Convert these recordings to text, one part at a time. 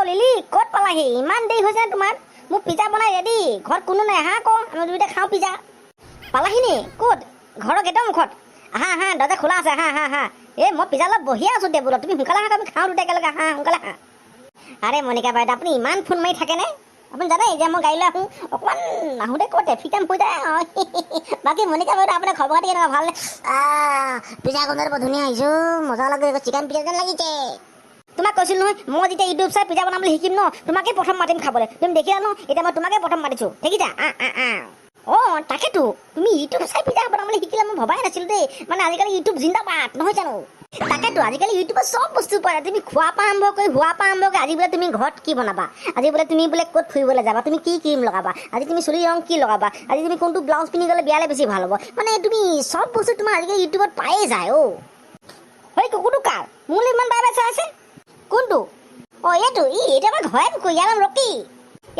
Lily, ক'ত পালাহি? ইমান দেৰি হৈছে তোমাৰ? মোৰ পিজ্জা বনাই ৰেডি, ঘৰত কোনো নাই। আহা আকৌ, আমি দুয়োটা খাওঁ পিজ্জা। পালাহি নি? ক'ত? ঘৰৰ গেটৰ মুখত? আহা আহা, দৰ্জা খোলা আছে, আহা আহা আহা। এই মই পিজ্জা অলপ বহিয়ে আছোঁ টেবুলত, তুমি সোনকালে আহা, আমি খাওঁ দুটা একেলগে। আহা, সোনকালে আহা। আৰে মণিকা বাইদেউ, আপুনি ইমান ফোন মাৰি থাকেনে? আপুনি জানে, এতিয়া মই গাড়ী লৈ আহোঁ, অকণমান আহোঁতে ক'ত ট্ৰেফিক জাম হৈ যায়। বাকী মণিকা বাইদেউ, আপোনাৰ খবৰ খাতি কেনেকুৱা, ভালনে? পিজ্জা গোন্ধটো বৰ ধুনীয়া আহিছে, মজা লাগে, চিকেন পিজ্জা যেন লাগিছে। তোমাক কৈছিলোঁ নহয়, মই যেতিয়া ইউটিউব চাই পিজ্জা বনাবলৈ শিকিম ন, তোমাকে প্ৰথম মাতিম খাবলৈ। তুমি দেখিলা ন, এতিয়া মই তোমাকে প্ৰথম মাতিছোঁ, দেখিছা? অঁ, তাকেতো, তুমি ইউটিউব চাই পিজ্জা বনাবলৈ শিকিলা, মই ভবাই নাছিলোঁ দেই। মানে আজিকালি ইউটিউব জিন্দাবাদ, নহয় জানো? তাকেতো, আজিকালি ইউটিউবত চব বস্তু পোৱা যায়। তুমি খোৱা পৰা আৰম্ভ কৰি, হোৱা পৰা আৰম্ভ কৰি, আজি বোলে তুমি ঘৰত কি বনাবা, আজি বোলে তুমি বোলে ক'ত ফুৰিবলৈ যাবা, তুমি কি ক্ৰীম লগাবা, আজি তুমি চুলি ৰং কি লগাবা, আজি তুমি কোনটো ব্লাউজ পিন্ধি গ'লে বিয়ালৈ বেছি ভাল হ'ব, মানে তুমি চব বস্তু তোমাৰ আজিকালি ইউটিউবত পায়ে যায়। অ' সেই কুকুৰটো কাৰ? মোলৈ ইমান বাৰে বাৰে চাই আছে। কোনটো? অ' এইটো, ই এইটো আমাৰ ঘৰে কুকুৰ, ইয়াৰ নাম ৰকি।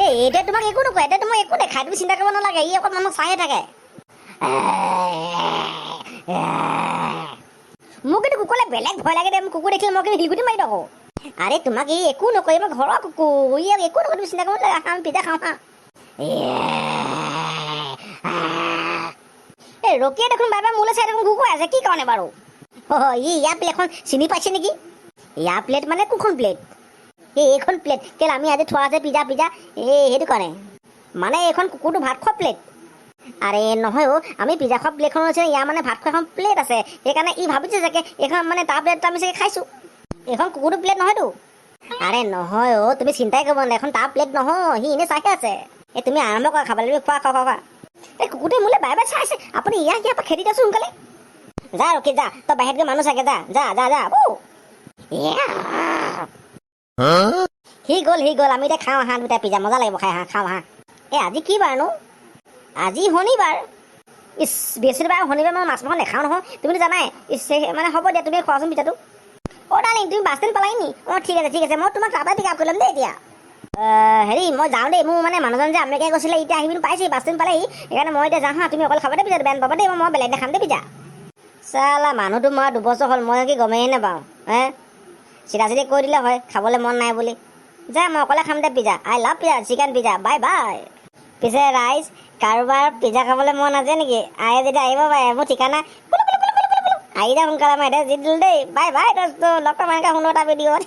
এই এতিয়া তোমাক একো নকয়, এতিয়া তোমাক একো নেখায়, তুমি চিন্তা কৰিব নালাগে। ই অকল মানুহ চাইহে থাকে। মোক কিন্তু কুকুৰলে বেলেগ ভয় লাগে দেই। মোক কুকুৰ দেখিলে মই কিন্তু শিলগুটি মাৰি থাকোঁ। আৰে তোমাক ই একো নকয়, আমাৰ ঘৰৰ কুকুৰ, ই একো নকয়, তুমি চিন্তা কৰিব নালাগে। আহা, আমি পিজ্জা খাওঁ। হা, এই ৰকিয়ে দেখোন বাৰে বাৰে মোলৈ চাই দেখোন কুকুৰ আছে, কি কাৰণে বাৰু? অ' ই ইয়াৰ প্লেটখন চিনি পাইছে নেকি? ইয়াৰ প্লেট মানে কোনখন প্লেট? এই এইখন প্লেট। কেলে আমি আজি থোৱা আছে পিজ্জা পিজ্জা, এই সেইটো কাৰণে। মানে এইখন কুকুৰটো ভাত খোৱা প্লেট। আৰে নহয় অ', আমি পিজ্জা খোৱা প্লেটখন আছে, ইয়াৰ মানে ভাত খোৱা এখন প্লেট আছে, সেইকাৰণে ই ভাবিছে চাগে এইখন মানে তাৰ প্লেটটো আমি চাগে খাইছোঁ। এইখন কুকুৰটো প্লেট নহয়তো। আৰে নহয় অ', তুমি চিন্তাই কৰিব নালাগে, এখন তাৰ প্লেট নহয়, সি এনেই চাইহে আছে। এই তুমি আৰম্ভ কৰা খাবলৈ, তুমি খোৱা খোৱা খোৱা খোৱা। এই কুকুৰটোৱে মোলৈ বাৰে বাৰে চাই আছে। আপুনি ইয়াক ইয়াৰ পৰা খেদি দিয়াচোন সোনকালে। যা ৰখি যা, তই বাহিৰত গৈ মানুহ চাগে, যা যা যা যা। ও সি গ'ল, সি গ'ল। আমি এতিয়া খাওঁ আহা দুটা পিজ্জা, মজা লাগিব খাই। আহা, খাওঁ আহা। এই আজি কি বাৰনো? আজি শনিবাৰ। ইছ, বৃহস্পতিবাৰ আৰু শনিবাৰ মই মাছ মাংস নাখাওঁ নহয়, তুমিতো জানাই। ইছ, মানে হ'ব দিয়া, তুমি খোৱাচোন পিজ্জাটো। অ' ডাৰ্লিং, তুমি বাছ ষ্টেণ্ড পালাই নি? অঁ, ঠিক আছে, ঠিক আছে, মই তোমাক তাৰপৰাই পিক আপ কৰি ল'ম দেই। এতিয়া হেৰি, মই যাওঁ দেই। মোৰ মানে মানুহজন যে আমেৰিকা গৈছিলে, এতিয়া আহি পিনি পাইছেহি, বাছ ষ্টেণ্ড পালেহি, সেইকাৰণে মই এতিয়া যাওঁ। হা, তুমি অকলে খাবা দেই পিজ্জাটো, বেয়া নাপাবা দেই, মই বেলেগ দিনা খাম দেই পিজ্জা। চালা, মানুহটো মই 2 বছৰ হ'ল, মই কি গমেই নাপাওঁ হে? চিধা চিধি কৈ দিলে হয় খাবলৈ মন নাই বুলি। যা, মই অকলে খাম দে pizza. I love pizza, chicken pizza. Bye bye. পিছে ৰাইজ, কাৰোবাৰ পিজ্জা খাবলৈ মন আছে নেকি? আহে যেতিয়া আহিব পাৰে, মোৰ ঠিকানা কুলু কুলু কুলু কুলু কুলু। আহি যা সোনকালে, মই এতিয়া যি দিলোঁ দেই। বাই বাই দোস্ত, লগ পাম এনেকুৱা সুন্দৰ এটা ভিডিঅ'ত।